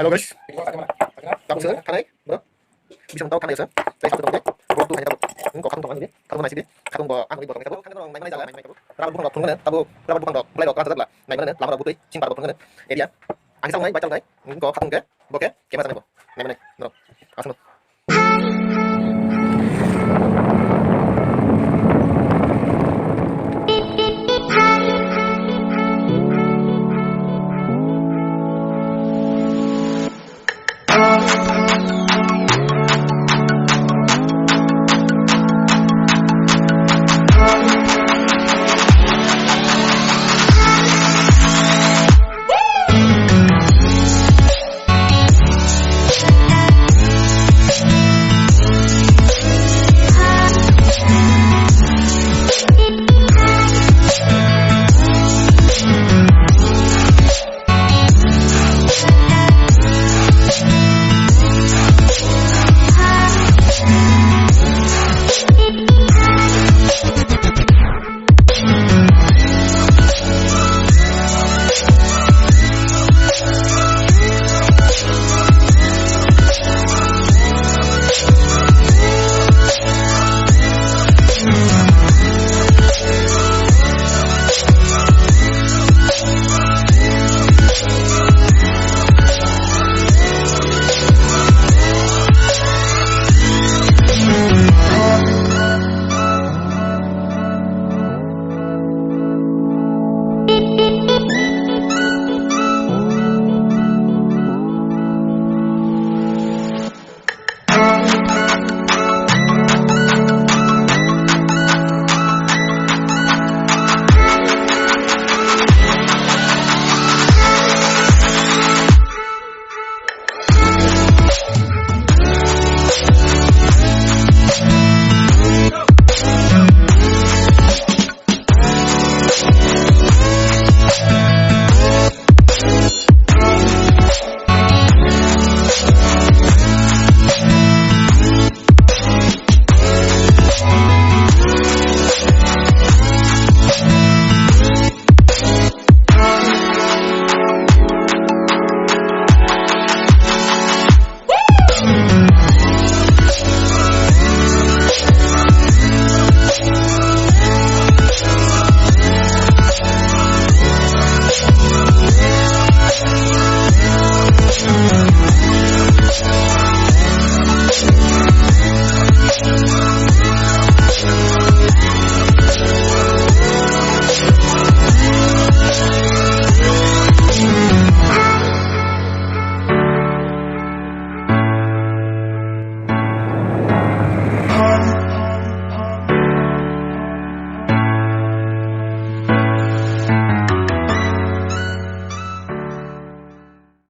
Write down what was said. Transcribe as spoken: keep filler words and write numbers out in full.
Hello guys. Tabuk se thanai bro. Bising tau thanai se. Tai satu tong. Bro tu thanai tabuk. Ko khatung tong ani. Khatung nai sidi. Khatung bo ang bo tong tabuk. Khatung nai mana jala. Rabo bung rok phung ne tabuk. Rabo bung rok. Belai rok kata jala. Nai mana ne. Lama rok butui. Sing par rok phung ne. Area. Ang sang nai bacal nai. Ko khatung ke. Bo ke. Kema jana bo. Nai mana. Bro. Asno.